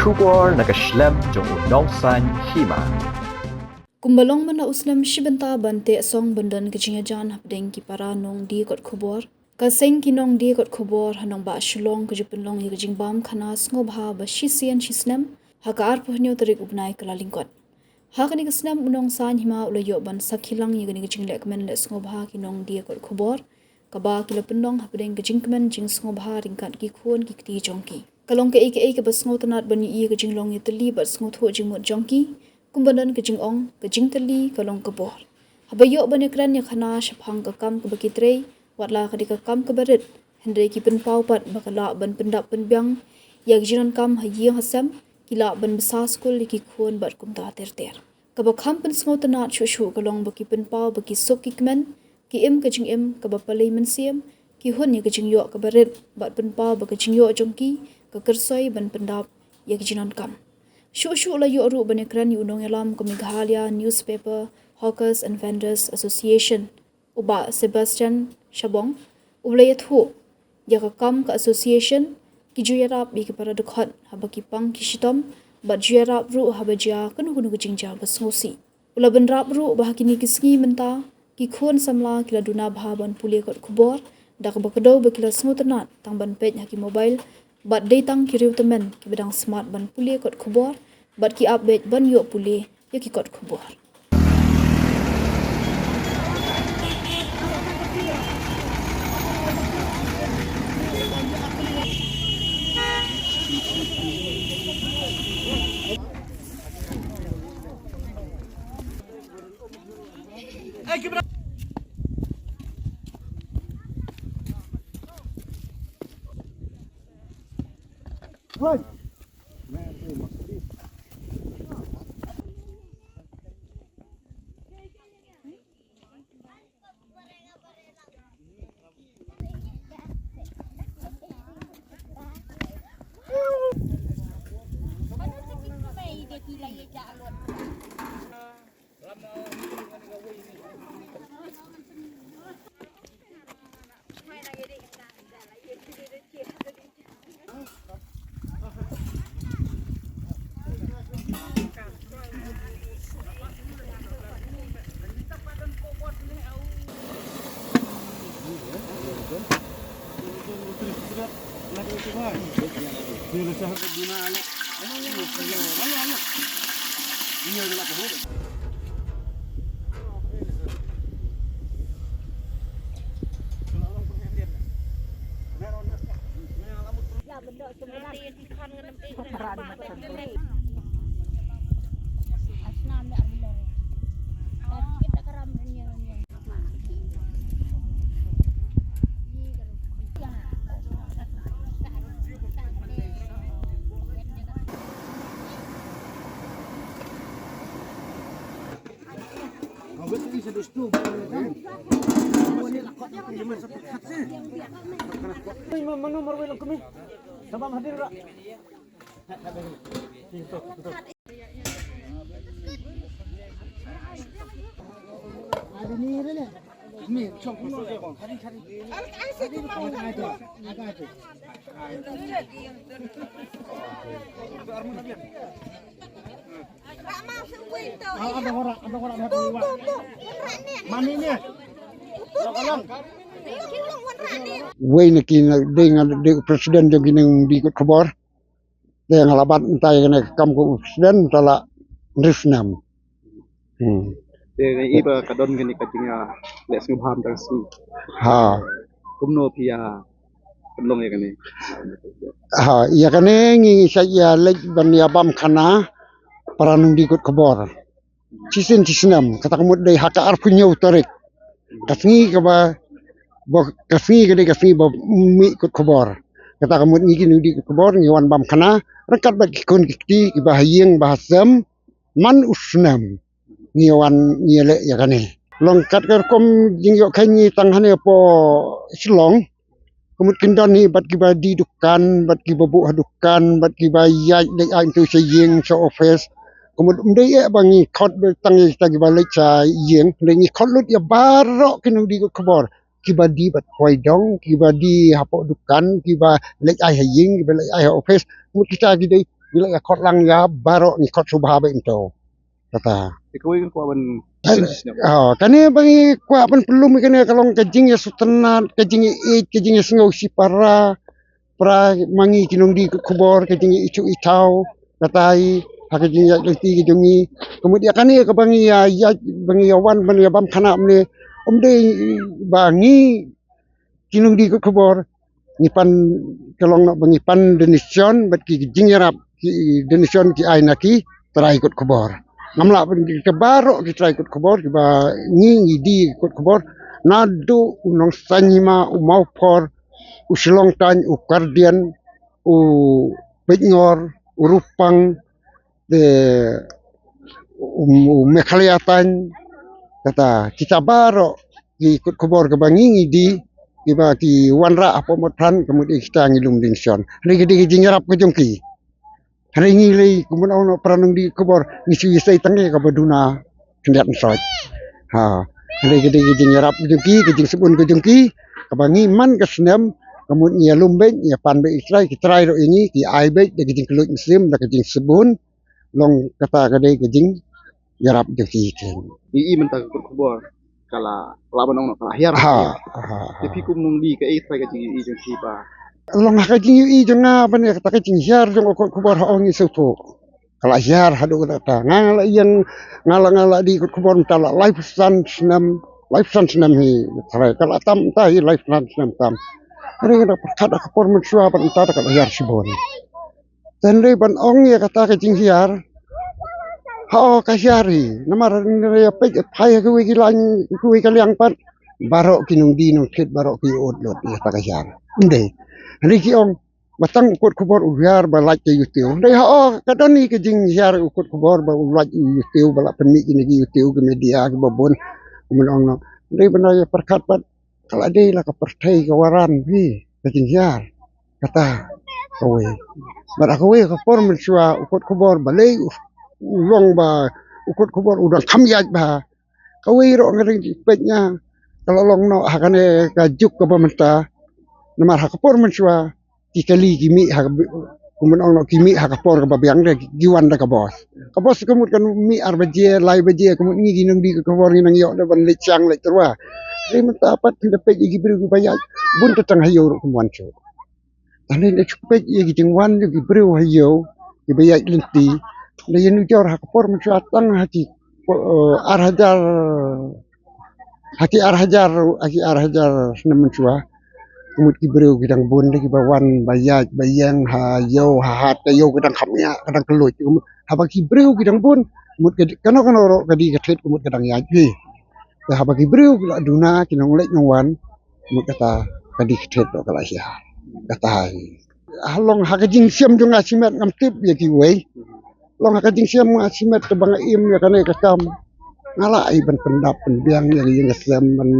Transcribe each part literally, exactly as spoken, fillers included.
khubor na ka shlem jong u nongsaiñ hima. Kumba long mynta u snem shi bynta ban teh song ban don ka jingïajan hapdeng ki para nongdie kot khubor, ka seng ki nongdie kot khubor ha nongbah Shillong ka ju pynlong ïa ka jingbam khana sngewbha ba shisien shisnem ha ka arphew hynñiew tarik u bnai Kyllalyngkot. Ha kane ka snem u nongsaiñ hima u la ïoh ban sakhi lang ïa kane ka jinglehkmen leh sngewbha ki nongdie kot khubor kaba ki la pynlong hapdeng ka jingkmen jingsngewbha ryngkat ki khun ki kti jong ki. Ka long kaei kaei kaba sngewtynnat ban ïohi ïa ka jinglong ïatylli bad sngewthuh jingmut jong ki. Kumba don ka jingong, ka jingtylli ka long ka bor. Haba ïoh ban ïakren ïakhana shaphang ka kam kaba ki trei, wat la ka dei ka kam kaba rit, hynrei ki pynpaw pat ba ka lah ban pyndap pynbiang ïa ki jingdonkam ha ïing ha sem, ki lah ban bsa skul ïa ki khun bad kumta ter ter. Kaba kham pynsngewtynnat shuh shuh ka long ba ki pynpaw ba ki suk ki kmen, ki im ka jingim kaba palei mynsiem, ki hun ïa ka jingïoh kaba rit bad pynpaw ba ka jingïoh jong ki ka kyrsoi ban pyndap ïa ki jingdonkam. Shuh shuh la ïoh ruh ban ïakren ïa u nongïalam ka Meghalaya Newspaper Hawkers and Vendors Association, u Bah Sebastian Shabong, uba la ïathuh ïa ka kam ka association, ki ju ïarap ïa ki para dkhot haba ki pang ki shitom bad ju ïarap ruh haba jia kano kano ka jingjia ba sngewsih. U la bynrap ruh ba ha kine ki sngi mynta ki khun samla ki la duna bha ban pule kot khubor da kaba kdew ba ki la sngewtynnat tang ban peit ha ki mobile bad dei tang ki riewtymmen kiba dang smat ban pule kot khubor bad ki ap beit ban ïoh pule ïa ki kot khubor. Wei na ki na dei nga dei president jong ki nongdie kot khubor. Te nga la bat mynta ïa kane ka kam ka u president mynta la hynriew snem. Hmm. Te i ba ka don kane ka jingïaleh sngewbha mynta ka sngi. Ha. Kumno phi ïa pynlong ïa kane? Ha, ïa kane ngi sa ïa leit ban ïa bam khana para nongdie kot khubor. Shisien shisnem, kata ka mut dei ha ka arphew hynñiew tarik. Ka sngi kaba, ba, ka sngi ka dei ka sngi ba mih kot khubor. Kata ka mut ngi ki nongdie kot khubor ngi wan bam khana ryngkat bad ki khun ki kti kiba ha ïing ba ha sem man u snem. Ngi wan ngi leh ïa kane. Long kat ka rukom jingïoh kane tang hane hapoh Shillong. Ka mut kin don hi bad kiba die dukan, bad kiba buh ha dukan, bad kiba ïaid leit ai mynta sha ïing sha office. Ka mut ym dei eh ba ngi khot ba tang ïa kita kiba leit sha ïing, hynrei ngi khot lut ïa baroh ki nongdie kot khubor. Kiba die bad poi dong, kiba die hapoh dukan, kiba leit ai ha ïing, kiba leit ai ha office. Ka mut kita ki dei Ngi la ïa khot lang ïa baroh, ngi khot sngewbha beit mynta. Kata. Te kawei ngan kwah ban, ah, kane ba ngi kwah ban pynlong ïa kane ka long ka jingïasngewtynnat, ka jingïeit, ka jingïasngew shipara, para ma ngi ki nongdie kot khubor, ka jingïeit shuh i thaw, kata hi, ha ka jingïaid lynti ka jong ngi. Ka mut ïa kane kaba ngi ïa, ïa, ba ngi ïa wan, ba ngi ïa bam khana mynne, ym dei ba ngi ki nongdie kot khubor, ngi pan, ka long noh ba ngi pan donation bad ki jingïarap, ki donation ki ai na ki trai kot khubor. Ngam lah ban, kita baroh ki trai kot khubor, kiba ngi, ngi die kot khubor, naduh u Nongsaiñ Hima, u Mawphor, u Shillong Taiñ, u Kardian, u Peitngor, u Rupang, te u, u Meghalaya Taiñ, kata, kita baroh ki kot khubor kaba ngi, ngi die, kiba ki wanrah hapoh Motphran, ka mut ïa kita ngi lum donation. Hynrei ka dei ka jingïarap ka jong ki. Hynrei ngi lei, kumno ong noh, para nongdie kot khubor, ngi shu ïasei tang ïa kaba duna khyndiat nsoit. Ha. Hynrei ka dei ka jingïarap ka jong ki, ka jingsbun ka jong ki, kaba ngi man ka snem, ka mut ngi ïalum beit, ngi ïapan beit ïa ki trai, ki trai ruh ïa ngi, ki ai beit da ka jingkylluid mynsiem, da ka jingsbun, long kata ka dei ka jingïarap jong ki. Ïohi mynta ka kot khubor ka la, lah ban ong noh ka la hiar. Ha, ha, ha. Te phi kum nongdie, kaei ka trai ka jingïohi jong phi ba? Long ha ka jingïohi jong nga ban ïa kata ka jinghiar jong ka kot khubor, ha ong ngi sngewthuh. Ka la hiar haduh katta. Nga, nga la ïeng, nga la, nga la die kot khubor mynta la laiphew san snem, laiphew san snem hi, tharai ka la tam mynta hi laiphew san snem tam. Hynrei nga da pyrkhat ha ka por mynshuwa bad mynta da ka la hiar shibun. Te hynrei ban ong ïa kata ka jinghiar, ha, o, ka hiar hi. Namar hynrei ïa peit, ïa phai ha kawei ki lain, kawei ka liang pat, baroh ki nongdie nongthied baroh ki ud lut ïa kata ka hiar. Ym dei. Hynrei ki ong ba tang u kot khubor u hiar ba lait ka YouTube. Hynrei ha, o, ka don hi ka jinghiar u kot khubor ba u lait u YouTube, ba la pynmih kine ki YouTube, ki media kiba bun. Kumno ong noh. Hynrei ban ïa pyrkhat pat, ka la dei la ka pyrthei ka waran hi ka jinghiar. Kata kawei. Bad ha kawei ka por mynshuwa u kot khubor balei u, u long ba u kot khubor u dang kham ïaid bha. Kawei ruh nga dang peit nga, ka la long noh ha kane ka juk kaba mynta. Namar ha ka por mynshuwa ki kali ki mih ha ka bi-, kumno ong noh, ki mih ha ka por kaba biang de, ki wan da ka bos. Ka bos ka mut kan mih ar baje, lai baje, ka mut ngi ki nongdie kot khubor ngi nang ïoh da ban leit shang leit tyrwa. Hynrei mynta pat phin da peit ïa ki briew kiba ïaid bun, te tang ha ïew ruh kim wan shuh. Tang da shu peit ïa ki jingwan jong ki briew ha ïew kiba ïaid lynti. Da ïanujor ha ka por mynshuwa tang ha ki, eh, ar hajar, ha ki ar hajar, ha ki ar hajar snem mynshuwa. Ka mut ki briew ki dang bun de kiba wan ba ïaid ba ïeng ha ïew ha hat, ka ïew ka dang kham ïa, ka dang kylluid. Ka mut haba ki briew ki dang bun, ka mut ka, kano kano ruh ka die ka thied, ka mut ka dang ïaid hi. Te haba ki briew ki la duna, ki nongleit nongwan, ka mut kata ka die ka thied ruh ka la hiar. Kata hi. Ha long ha ka jingshem jong nga shimet, ngam tip ïa kiwei. Long ha ka jingshem nga shimet, te ba nga im ïa kane ka kam, nga lah ai ban pyndap pynbiang ïa ka ïing ka sem, ban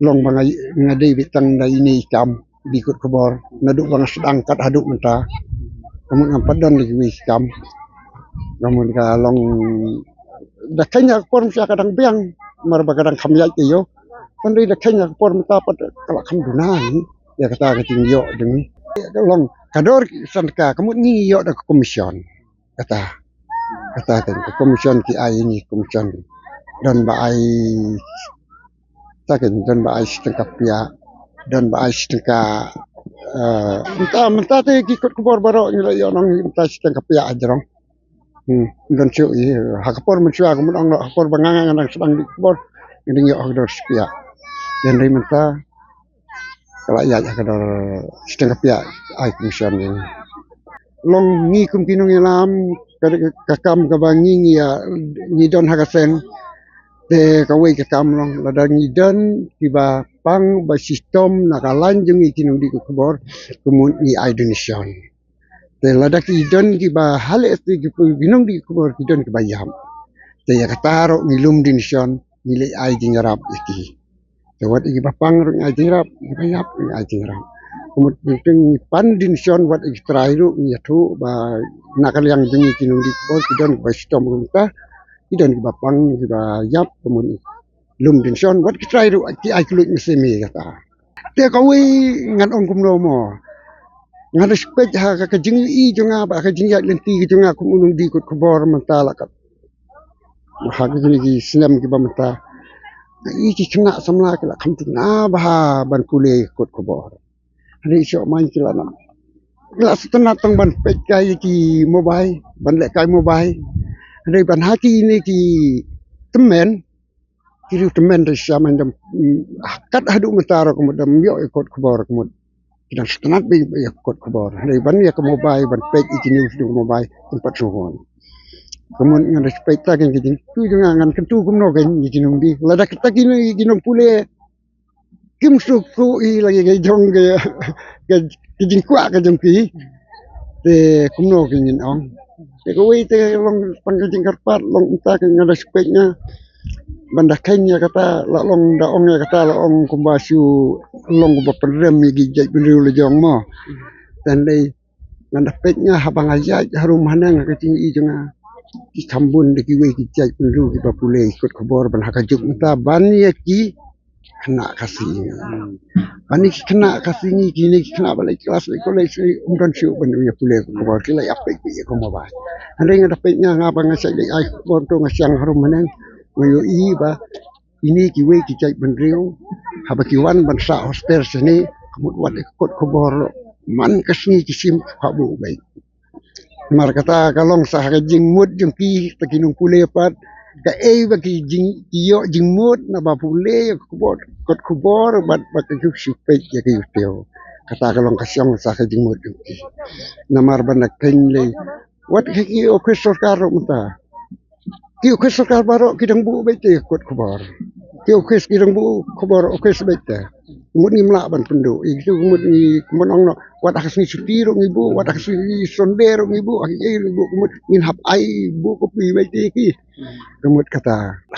long ba nga, nga dei beit tang da ine i kam die kot khubor naduh ba nga sdang kat haduh mynta. Ka mut ngam pat don lei kiwei ki kam. Ka mut ka long da kheiñ ha ka por mynshuwa ka dang biang, namar ba ka dang kham ïaid ka ïew. Tang da kheiñ ha ka por mynta pat ka la kham duna hi ïa kata ka jingïoh jong ngi. Ka long ka dor san tyngka, ka mut ngi ïoh da ka commission. Kata, kata kan ka commission ki ai ïa ngi, commission. Don ba ai, ta kan, don ba ai shi tyngka pia, don ba ai shi tyngka, eh, mynta, mynta te ki kot khubor baroh ngi la ïoh nong mynta shi tyngka pia hajrong. Hmm, don shuh ïa, ha ka por mynshuwa ka mut ong ha ka por ba nga, nga, nga dang sdang die khubor, ngi dang ïoh ha ka dor shi pia. Hynrei mynta ka la ïaid ha ka dor shi tyngka pia ai commission ïa ngi. Long ngi kum ki nongïalam, ka, ka kam kaba ngi, ngi ïa, ngi don ha ka seng. Te kawei ka kam long lada ngi don kiba pang ba shitom na ka lain jong ngi ki nongdie kot khubor, ka mut ngi ai donation. Te lada ki don kiba haleh te ki, ki nongdie kot khubor ki don kiba ïap, te ïa kata ruh ngi lum donation, ngi leit ai jingïarap ïa ki. Te wat ïa kiba pang ruh ngi ai jingïarap, ïa kiba ïap ruh ngi ai jingïarap. Ka mut ngi pan donation, wat ïa ki trai ruh ngi ïathuh ba na ka liang jong ngi ki nongdie kot khubor ki don kiba shitom kumta, ki don kiba pang, kiba ïap, ka mut lum donation, wat ki trai ruh ki ai kylluid mynsiem ïa kata. Te kawei ngan ong kumno mo, Nga respect ha ka, ka jingïohi jong nga bad ka jingïaid lynti ka jong nga kum u nongdie kot khubor mynta la kat. Ha kine ki snem kiba mynta, nga i ki khynnah samla ki la kham duna bha ban pule kot khubor. Hynrei shuh mynta ki la nam, ki la sngewtynnat tang ban peit kai ki mobile, ban leh kai mobile. Hynrei ban ha kine ki tymmen, ki riew tymmen te sha man dam, mm, kat haduh mynta ruh ka mut dam ïoh ïa kot khubor ka mut. Ki dang sngewtynnat bha ïa kot khubor. Hynrei ban ïa ka mobile, ban peit ïa ki news jong ka mobile, ym pat sngewhun. Ka mut ngan respect ta kein ka jingkyntu jong nga, ngan kyntu kumno kein ïa ki nongdie. Lada kata ki nong, ki nongpule kim sngewthuh ïa la ka jong ka, ka, ka jingkwah ka jong ki. Te kumno kein ngin ong. Te kawei te long tang ka jingkyrpad, long mynta kein ngan respect nga. Ban da kheiñ ïa kata, la long da ong ïa kata, la ong kumba shu long kumba pynrem ïa ki jait bynriew la jong mo. Te hynrei ngan da peit nga haba nga ïaid harum haneng ha ka jingïohi jong nga, ki kham bun da kiwei ki jait bynriew kiba pule kot khubor ban ha ka juk mynta ban ïa ki khynnah Khasi. Ban ïa ki khynnah Khasi ngi, kine ki khynnah ba leit klas, leit college, ym don shuh ban ïa pule kot khubor, ki la ïa peit ïa ka mobile. Hynrei nga da peit nga, nga ba nga shait leit ai khubor to nga shang harum haneng, nga ïohi ba kine kiwei ki jait bynriew haba ki wan ban sah hostel shane, ka mut wat ïa ka kot khubor man ka sngi ki shim kwah buh beit. Namar kata ka long sa ha ka jingmut jong ki, ta ki nongpule pat, kaei ba ki jing, ki ïoh jingmut naba pule ïa ka kot, kot khubor bad ba ka ju shu peit ïa ka YouTube. Kata ka long ka shong sa ka jingmut jong ki. Namar ban da kheiñ lei wat ki, ki office sorkar ruh mynta, ki office sorkar baroh ki dang buh beit te kot khubor. Ki office ki dang buh khubor office beit te. Mut ngim lah ban pynduh. Ïa kitu mut ngi, mut ong noh, wat ha ka sngi shuti ruh ngi buh, wat ha ka sngi Sunday ruh ngi buh, ha kiei ruh ngi buh, mut ngin hap ai buh copy beit te ki. Ka mut kata.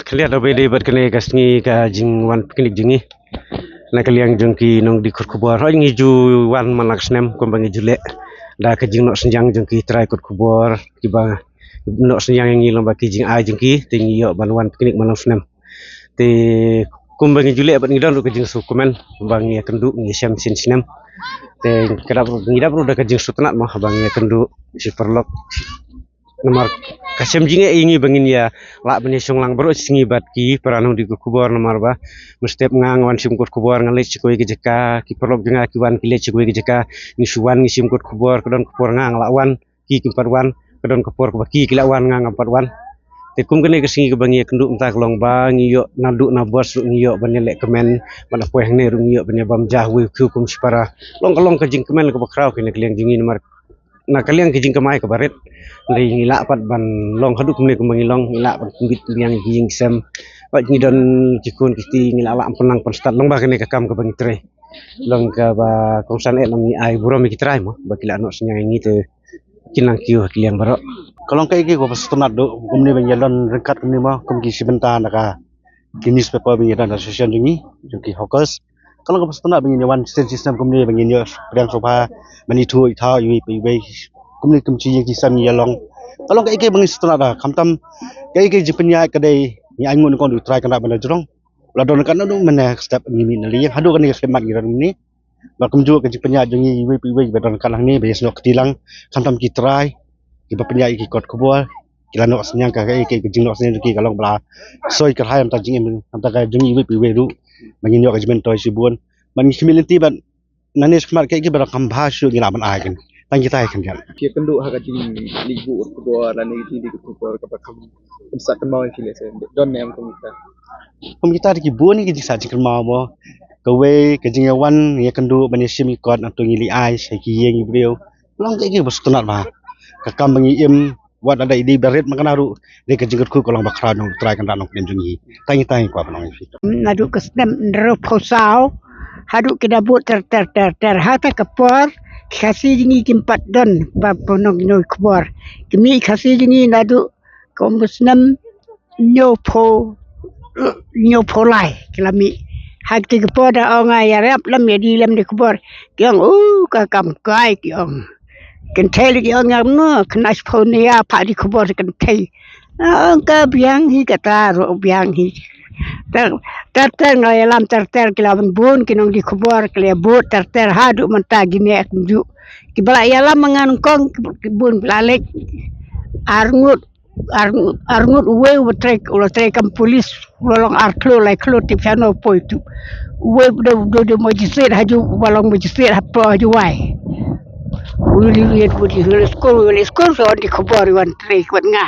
Khyndiat da beit dei bad kane ka sngi ka jingwan picnic jong ngi. Na ka liang jong ki nongdie kot khubor, hooid ngi ju wan man la ka snem kumba ngi ju leh da ka jingnoh synñiang jong ki trai kot khubor kiba noh synñiang ïa ngi lyngba ki jingai jong ki, te ngi ïoh ban wan picnic man la u snem. Te kumba ngi ju leh bad ngi don ruh ka jingsngewkmen ba ngi ïakynduh, ngi ïashem shisnem. Te ka dap ruh, ngi dap ruh da ka jingsngewtynnat mo ba ngi ïakynduh shi paralok. Namar ka shem jingeh ïa ngi ba ngin ïa lah ban ïashong lang baroh shi sngi bad ki para nongdie kot khubor, namar ba mynstep nga nga wan shim kot khubor, nga leit sha kawei ka jaka, ki paralok jong nga ki wan ki leit sha kawei ka jaka, ngi shu wan ngi shim kot khubor, ka don ka por nga nga lah wan, ki kim pat wan, ka don ka por kaba ki ki lah wan, nga ngam pat wan. Te kum kane ka sngi kaba ngi ïakynduh mynta ka long ba ngi ïoh naduh na bus ruh ngi ïoh ban ïaleh kmen, ban ïa poi hangne ruh ngi ïoh ban ïa bam ja uwei u khiew kum shipara. Long ka long ka jingkmen kaba khraw kane ka liang jong ngi, namar na ka liang ka jingkamai kaba rit, hynrei ngi lah pat ban long haduh kumne kumba ngi long, ngi lah ban pynbit pynbiang ïa ki ïing ki sem. Bad ngi don ki khun ki kti, ngi lah lah pynlang pynstad, long ba kane ka kam kaba ngi trei. Long kaba kongsan eh, long ngi ai burom ïa ki trai mo ba ki lah noh synñiang ïa ngi, te kin nang kiew ha ki liang baroh. Ka long kaei kaei kaba sngewtynnat duh kumne ba ngi ïa don ryngkat kumne mo, kum ki shi bynta na ka, ki newspaper ba ngi ïa don association jong ngi, jong ki hawkers. Ka long kaba sngewtynnat ba ngin ïa wan shisien shisnem kumne ba ngin ïoh pdiang sngewbha ban ithuh ithaw iwei pa iwei. Kumne kum shi ïing ki sem ngi ïa long. Ka long kaei kaei ba ngi sngewtynnat da, khamtam kaei kaei jingpynïaid ka dei ngi ainguh nyngkong da u Trai Kynrad ban da jrong. La don ryngkat naduh mynne ka step ngi mih na lieng haduh kane ka khlieh mat ngi don mynne. Bad kumjuh ka jingpynïaid jong ngi iwei pa iwei ba don ryngkat hangne ba ïasnoh kti lang, khamtam ki trai kiba pynïaid ïa ki kot khubor, ki la noh synñiang, ka kaei kaei ka jingnoh synñiang jong ki ka long ba la soi kyrhai na ka bynta jingim, na ka bynta ka jong ngi iwei pa iwei ruh ba ngin ïoh ka jingmyntoi shibun. Bad ngi khmih lynti bad nangne shakhmat kaei kaei ba dang kham bha shuh ngi lah ban ai kein. Tang kita hi khyndiat. Ki ïakynduh ha ka jingleit buh kot khubor lane ka jingleit kot khubor kaba kham kynsa kynmaw ïa ki lehse don ne em kum kita? Kum kita te ki bun ki jingsah jingkynmaw mo. Kawei ka jingïawan ïakynduh ban ïashim ïa ki kot, nangta ngi leit ai sha ki ïing ki briew. Long kaei kaei ba sngewtynnat bha. Ka kam ba ngi im, wat lada i dei ba rit makna ruh, dei ka jingkyrkhu ka long ba khraw jong u Trai Kynrad Nongpynim jong ngi. Tang ïa, tang ïa, kwah ban ong ïa phi. Naduh ka snem hynriewphew saw haduh ki da bud ter ter ter ter, ha kata ka por ki Khasi jong ngi kim pat don ba pynong ïa ki khubor. Ki mih Khasi jong ngi naduh ka um ka snem hynñiewphew, hynñiewphew lai ki la mih. Ha kata ka por da ong ïarap lem, ïadie lem da ki khubor. Ki ong, u, ka kam kai, ki ong. Kynthei lei, ki ong, ïa mano, khynnah shiphew ne ïa phah da ki khubor kynthei. Ong ka biang hi, kata ruh biang hi. Ter ter ter nga ïalam ter ter ki la ban bun ki nongdie khubor ki la bud ter ter haduh mynta kine kumjuh. Kiba la ïalam ma nga nyngkong ki bun la leit arngut arngut arngut uwei uba trei uba trei kam pulis uba long ar klur lai klur tip shano poi tu. Uwei uba dei uba dei magistrate ha ju uba long magistrate ha poi ha ju wai. Uli uli uli uli skul uli skul so di khubor wan trei kwat nga.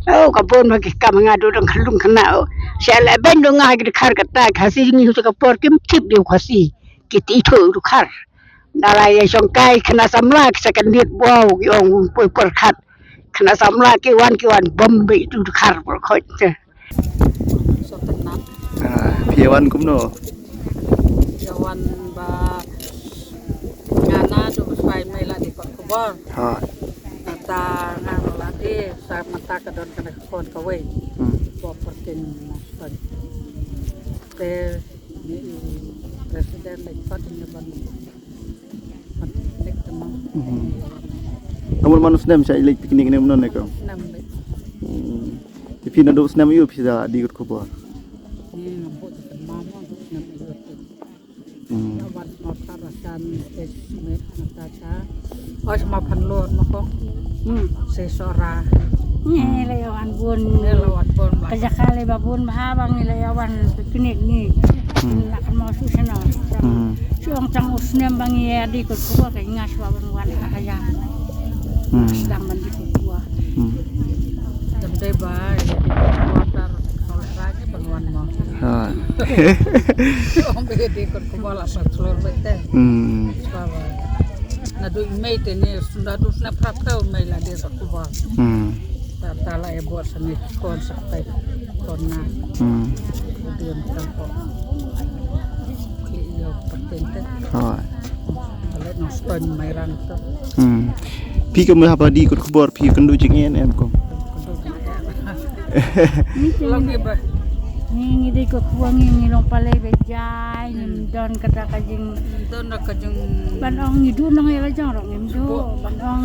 Oh ka bun ma ki kam nga dudang khlung kena. Sha la ben do nga ki khar kata Khasi ngi hu ka por kim tip di Khasi. Ki ti thu du khar. Dala ya shong kai kena samla ki sa kan dit wow ki ong poi por khat. Kena samla ki wan ki wan bom bi tu du khar por khot. Sotenat. Ah, phi wan kumno? Ïa wan ba nga na du ba pai mai la di kot khubor. Ha. Nata nga la di sa mata ka don kana ka kon kawei. Hmm. Bo pertin maston. Te ni president lek kot ni ban. Ban lek temang. Hmm. Amul manu snem sa lek piknik ni mano ne ko? Snem lek. Hmm. Te phi naduh snem aïu phi da di kot khubor? Hmm, naduh snem aïu. Hmm. Wan sngewthuh rasam stage mit nata ta. Os ma phan lor ma kong. Hmm. Se sora. Ngi la ïa wan bun. Ngi la wan bun ma. Ka jaka le ba bun ba ba ngi la ïa wan picnic ngi. Hmm. La kan mo su sena. Hmm. Su ong tang u snem ba ngi ïa di kot khubor ka ngas ba ban wan ha ya. Hmm. Sedang ban di kot khubor. Hmm. Dei ba ïa di kot khubor tar. Ol ragi ban wan mo. Ha. Ong be di kot khubor la sa thlur bete. Hmm. Baba. Naduh i mei te ne naduh sna prap ka mei la di kot khubor. Hmm. Ta ta la e bor sa ni kon sa kai kon na. Hmm. Di em kan ko. Kli yo patente. Ha. Ale no ston mai ran to. Hmm. Phi ka mui haba di kot khubor phi kan du jing en em ko. Long ni ba. Ngi ngi dei ko khubor ngi ngi long palei ba jai ngi don kata ka jing. Don ka jing. Ban ong ngi du nong ïa la jong rong ngi du ban ong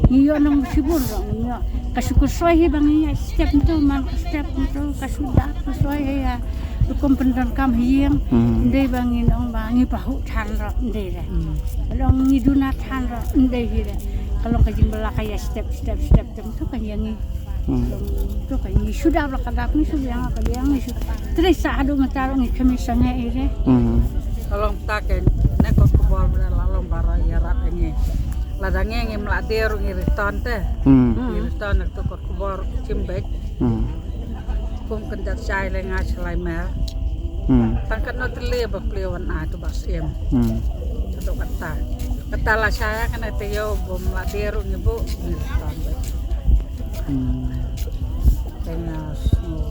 ngi ïoh nong sibur rong ngi ïoh. Ka shu ku soi hi ba ngi ïa step tu man ka step tu ka shu da ku soi hi ya. Rukom pyndonkam hi ïeng. Hmm. Ndei ba ngi nong ba ngi pahu than rong ndei re. Hmm. Long ngi du na than rong ndei hi re. Ka long ka jing ba la ka ïa step step step. Tem tu kan ïa ngi. Hmm. Tu kan ngi shu dap la ka dap ngi shu biang ka biang ngi shu. Trei sa haduh mynta ngi khmih sangeh ïa re. Hmm. Ka long ta ke ne kot khubor ba la long ba ra ïarap ïa ngi. Lada ngi ngim lah die ruh ngi return te. Hmm. Ngi return tu kot khubor Chimbek. Hmm. Kum kan jat shai le nga shalai mer. Hmm. Tang kan no tele ba plie wan ai tu ba siem. Hmm. Satu kata. Kata la shai kan te yo bom la die ruh ngi bu ngi return. Hmm. Tengah snow.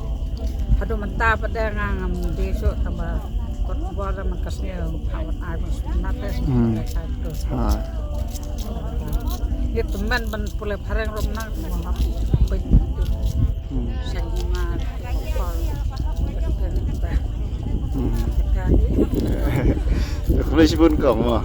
Haduh mynta pat de nga ngam die shuh tang ba kot khubor da man ka sngi ha wan ai ban sngewtynnat te. Hmm. Ka tu. Ha. Ïa tymmen ban pule phareng ruh nang mo hap pyn. Hmm. Seng ma khubor. Hmm. Ka ni. Khublei shibun kong mo.